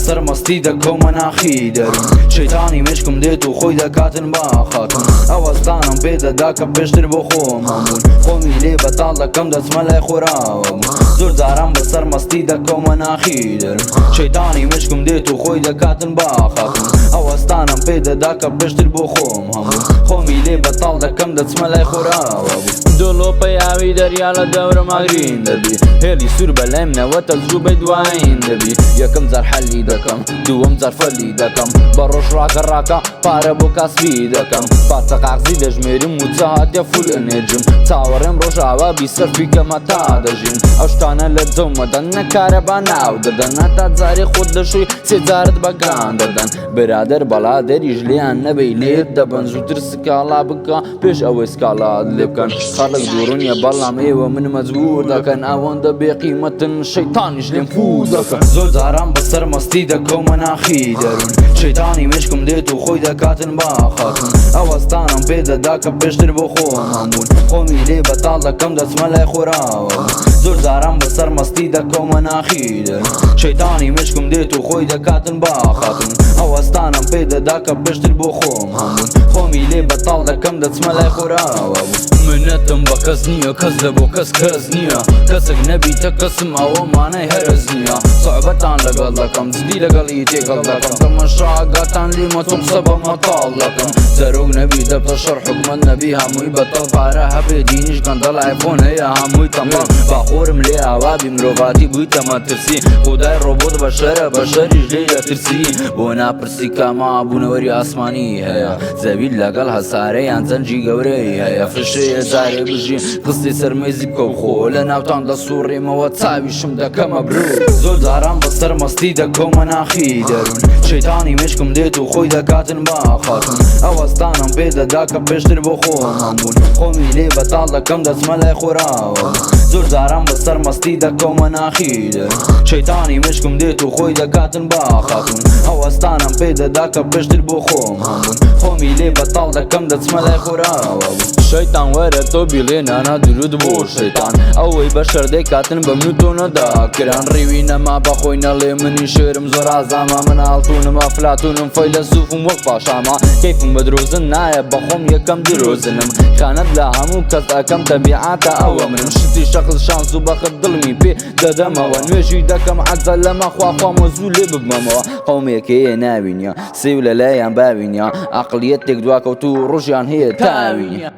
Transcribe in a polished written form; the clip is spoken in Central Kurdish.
بەسەر مەستی دەکەومە ناخی دەروون. شەیتانی مێشکم دێت و خۆی دەکاتن بە خاتوون. ئەوەستانم پێ دەدا کە پێشتر بۆ خۆم هەمبوون. خۆمی لێ بەتاڵ دەکەم دەچمە لای خۆراوە بوون. زۆر جاران بەسەر مەستی دەکەومە ناخی دەروون. شەیتانی مێشکم دێت و خۆی دەکاتن بە خاتوون. ئەوەستانم پێ دەدا کە پێشتر بۆ خۆم هەمبوون. خۆمی لێ بەتاڵ دەکەم دەچمە لای خۆراوە بوون. دڵۆپەی ئاوی دەریا لە دەورم ئاگرین دەبی. هێڵی سوور بەلای منەوە تەجروبەی دوایین دەبی. یەکەم جار حەلی دەکەم، دووەم جار فەلی دەکەم. بە ڕۆژ ڕاکە ڕاکە پارە بۆ کاسبی دەکەم. پارچە قاغزی دەژمێرم مووچە هاتیە فول ئەنێرجم. چاوەڕێم ڕۆژ ئاوا بی سەرفی کەم هەتا دەژیم. ئەو شتانە لە جەومەدەن نە کارەبا ناو دەدەن. هەتا جارێ خۆت دەشۆی سێ جارت بە گان دەدەن. برادەر بەڵا دەریش لێیان نەبەی لێت دەبەن. زووتر سکاڵا بکە پێش ئەوەی سکاڵات لێ بکەن. خەڵک دووڕوو نییە بەڵام ئێوە من مەجبوور دەکەن. ئەوەندە بێقیمەتن شەیتانیش لێم فوو دەکەن. زۆر جاران بەسەر مەستی دەکەومە ناخی دەروون. شەیتانی مێشکم دێت و خۆی دەکاتن بە خاتوون. ئەوەستانم پێ دەدا کە پێشتر بۆ خۆم هەمبوون. خۆمی لێ بەتاڵ دەکەم دەچمە لای خۆراوە بوون. زۆر جاران بەسەر مەستی دەکەومە ناخی دەروون. شەیتانی مێشکم دێت و خۆی دەکاتن بە خاتوون. ئەوەستانم پێ دەدا کە پێشتر بۆ خۆم هەمبوون. خۆمی لێ بەتاڵ دەکەم دەچمە لای خۆراوە بوون. منەتم بە کەس نییە کەس لە بۆ کەس کەس نییە. کەسێک نەبیتە کەسم ئەوە مانای هەرس نییە. سوعبەتان لەگەڵ دەکەم جدی لەگەڵی تێکەڵ دەکەم. تەمەشا ئاگاتان لێمە چۆن قسە بە مەتاڵ دەکەم. سەرۆک نەبی دەبتە شەڕ حکومەت نەبی هەمووی بەتەڵ. پارە هەبێ دینیش گەندەڵ ئایفۆن هەیە هەمووی تەمبەڵ. با خۆرم لێ ئاوابی مرۆڤاتی بوویتە مەترسی. خودای ڕۆبۆت بەشەرە بەشەریش لێی دەترسی. بۆ ناپرسی کامە بوونەوەری ئاسمانی هەیە. زەوی لەگەڵ هەسارەیان جەنگی گەورەی هەیە. فشەیە جارێ بژی خستی سەر مێزی بکە و خۆ. لە ناوتان دەسوڕێمەوە چاویشم دەکەمە برو. زۆر جاران بەسەر مەستی دەکەومە ناخی دەروون. شەیتانی مێشکم دێت و خۆی دەکاتن بە خاتوون. ئەوەستانم پێ دەدا کە پێشتر بۆ خۆم هەمبوون. خۆمی لێ بەتاڵ دەکەم دەچمە لای خۆراوە بوون. زۆر جاران بەسەر مەستی دەکەومە ناخی دەروون. شەیتانی مێشکم دێت و خۆی دەکاتن بە خاتوون. ئەوەستانم پێ دەدا کە پێشتر بۆ خۆم هەمبوون. خۆمی لێ بەتاڵ دەکەم دەچمە لای خۆراوە بوون. شەیتان وەرە تۆ بیڵێ نانا دروود بۆ شەیتان. ئەوەی بەشەر دەیکاتن بە من و تۆ نەدەکران. ڕیوی نەما بە خۆی نەڵێ منی شێرم زۆر ئازامە. من ئاڵتونم ئەفلاتونم فەیلەسوفم وەک پاشامە. کەیفم بە درۆزن نایە بە خۆم یەکەم درۆزنم. خیانەت لە هەموو کەس ئەکەم تەبیعاتە ئەوە منم. شتی شەخس شانس و بەخت دڵمی پێ دەدەمەوە. نوێژی دەکەم عەجەل لەمە خوا خۆمە زوو لێ ببمەوە. قەومێک هەیە ناوی نییە سێو لەلایان باوی نییە. عەقڵیەتێک دواکەوتوو ڕۆژیان هەیە تاوی نییە.